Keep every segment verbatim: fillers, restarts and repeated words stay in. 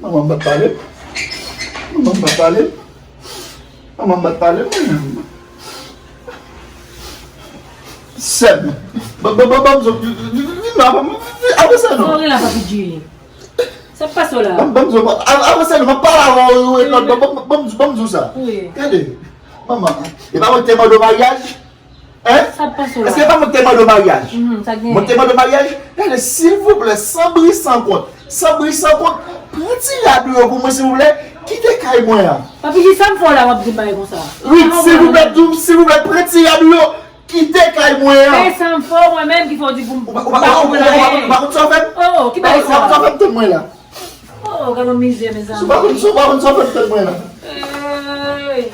Manman m pa t pale. Manman m pa t pale. Manman m pa t pale, mwen menm. Sè m. Ban, ban, ban, ban m zo. Vin la, ban m. Avanse non. Sa w gen la, Papi G? Sa k pase w la? Ban, ban m zo. Avanse non. M ap pale avè w, Edward. Ban, ban, ban, ban m zo sa. Wi. Gade. Manman, e pa mwen ki te mande w maryaj? Hein? Sa k pase w la? Èske e pa mwen ki te mande w maryaj? Mhm, sa k genyen? Mwen ki te mande w maryaj? Gade, silvouplè, san bri, san kont. San bri, san kont. Pran ti rad ou yo pou mwen, silvouplè. Kite kay mwen an. Papi G, sa m fè w la, w ap di m bagay konsa? Wi, silvouplè, di m, silvouplè, pran ti rad ou yo. Kite kay mwen an. E sa m fè w, mwen menm ki fè w di pou m... Ou pa, ou pa, ou pa, ou pa, ou pa konn sa w fè m? Oh, ki bagay sa? Ou pa konn sa w fè m, tann mwen la. Oh, gade yon mizè, mezanmi. Si w pa konn, si w pa konn sa w fè m, tann mwen la. Hey.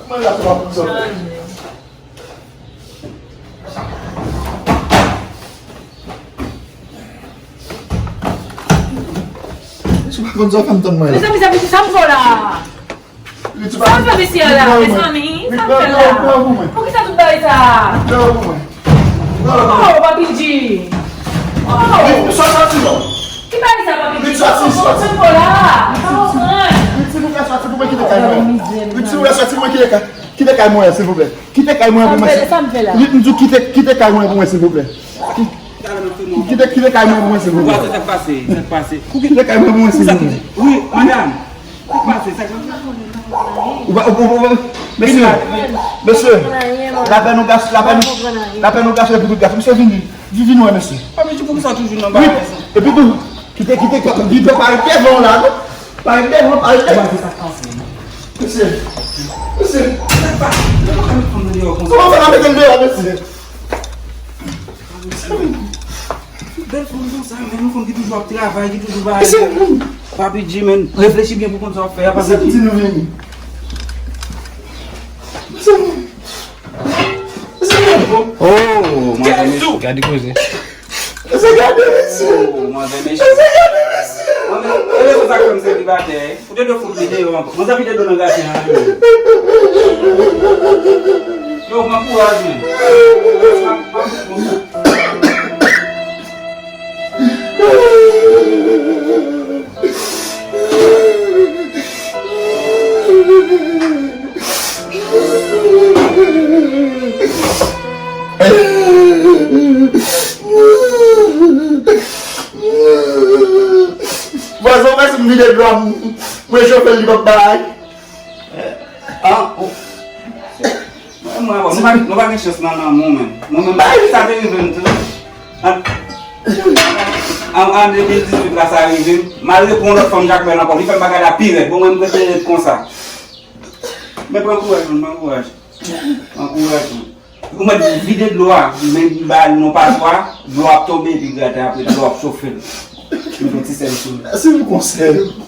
Mwen la, si w pa konn sa w fè m. Si w pa konn sa w fè m, tann mwen la. Mezanmi, sa m fè w la? Sa m fè mesye a la, mezanmi? Sa m fè la? Poukisa tout bagay sa? Oh, Papi G! Oh! Ki bagay sa, Papi G? Sa m fè w la? M pa konprann. Silvouplè, sòti pou mwen, kite kay mwen. Silvouplè, sòti pou mwen, kite kay, kite kay mwen, silvouplè. Kite kay mwen pou mwen. Sa m fè la? M di w kite, kite kay mwen pou mwen, silvouplè. Kite, kite kay mwen pou mwen, silvouplè. Sa k pase? Sa k pase? Kite kay mwen pou mwen, silvouplè. Wi, madanm. Ou pa, ou, ou, ou, mesye, mesye, lapè nou gache, lapè nou, lapè nou gache pou tout gason. Mesye, vini, vini, vini wè mesye. Papi G, poukisa w toujou nan bagay sa? Epi tou, kite, kite, kite, parèt devan w la, non? Parèt devan, parèt devan. Mesye, mesye. Kòman fè n ap mete l deyò, mesye? Bèl fanm konsa, men yon fanm ki toujou ap travay, ki toujou bay. Papi G, men, reflechi byen pou konn sa w ap fè a, papi G. Oh, manzè, gade koze. Mesye, gade, mesye. Oh, manzè, mesye. Mesye, gade, mesye. Manzè, e rezon sa k fè m selibatè. Ou te dwe fout li deyò ankò. Mwen sa vide dlo nan gason an. Yo, pran kouraj, men. Vwazin, ou wè si m vide dlo a, m rechofe l, li p ap bay. Ah, oh. Mwen, mwen, nou pa, nou pa gen chans nan lanmou, men. Mwen menm, sa te rive m tou. An, an, an de mil dizuit la, sa rive m. M al reponn lòt fanm Jakmèl ankò. Li fè m bagay la pi rèd. Bon, mwen, m rete rèd konsa. Men pran kouraj, men pran kouraj. Pran kouraj, men. Ou mèt vide dlo a, men ba l nan paswa, dlo ap tonbe epi graten apre dlo ap chofe l. Met yon ti sèl sou li. Mèsi pou konsèy ou.